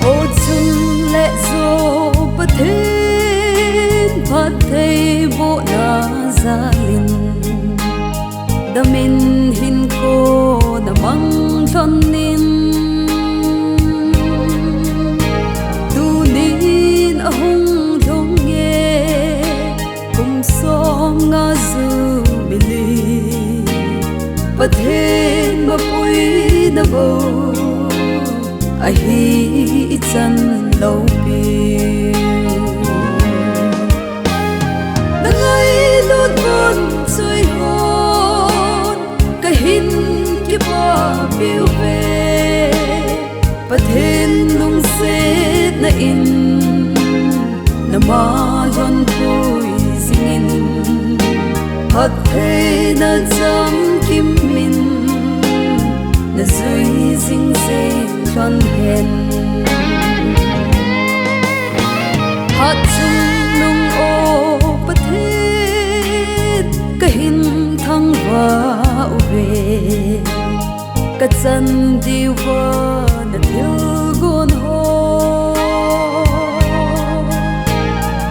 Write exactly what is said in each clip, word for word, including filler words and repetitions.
Ochun le jo Pathen phattheibohna jalin, damin hinkho namang lhonin, tunin ahung lhung e kum somnga Jubilee, Pathen mapuina bou ahi ichan loupi. Nangailut von choi hon kahin kipapiu ve. Pathen lungsetna in nama lhonpui jingin, phattheina chamkimin najui jing jeng lhon hen. Hatchungnung o Pathen, kahin thangvah uve, kachan diuva nathilgon ho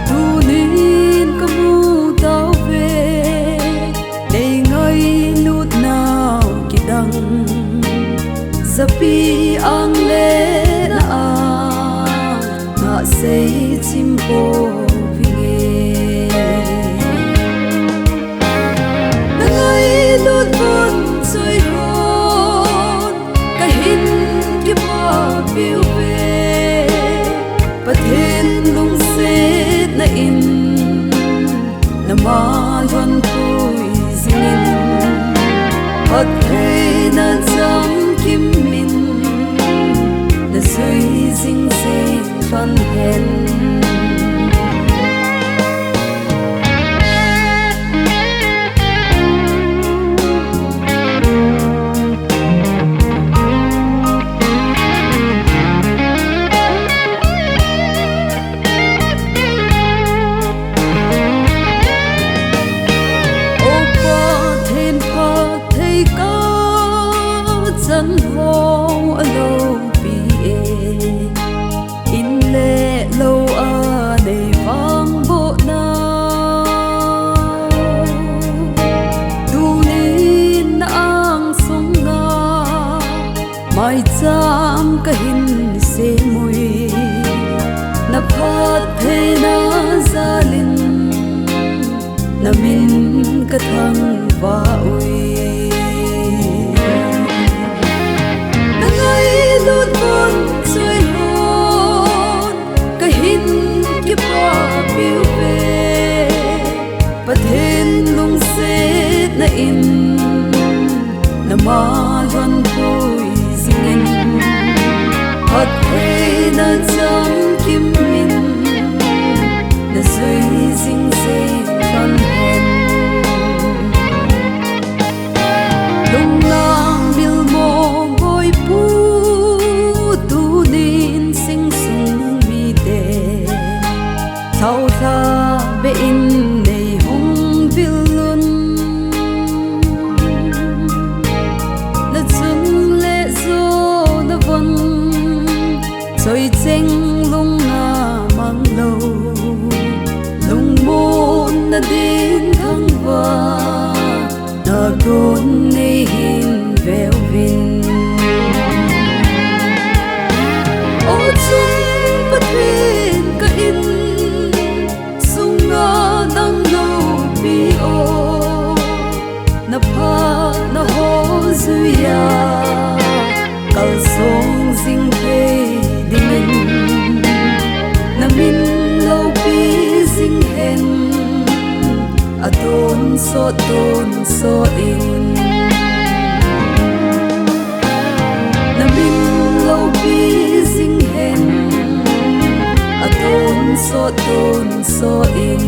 tunin kamu tauve. Nei ngailutnau kidang, japi ang le na ang, nasei chim pouvinge. Nangailut von choi hon kahin kipapiu ve. Pathen lungsetna in nama lhonpui jingin, phattheina chamkimin najui jing jeng lhon hen. O Pathen phatthei kachan ho aloupi e, in le lou a nei vangbohnau, tunin na angsunga maicham kahin semui, na phattheina jalin namin kathangvah ui. Nangailut von choi hon kahin kipapiu ve. Pathen lungsetna in nama lhonpui jingin, phattheina chamkimin najui jing jeng lhon hen. Lunglang milmo boipu, tunin singsung mite, thaolha beh in nei hung vil un. Na chun le jo na von, choi cheng lungna mang lou, lungmonna din thangvah na gon nei hin veuvin. O chung Pathen ka in sunga nang loupi o, na phatna ho juiya kalsong jing thei dingin, na min loupi jing hen, atonsot tonsot in. Na min loupi jing hen, atonsot tonsot in.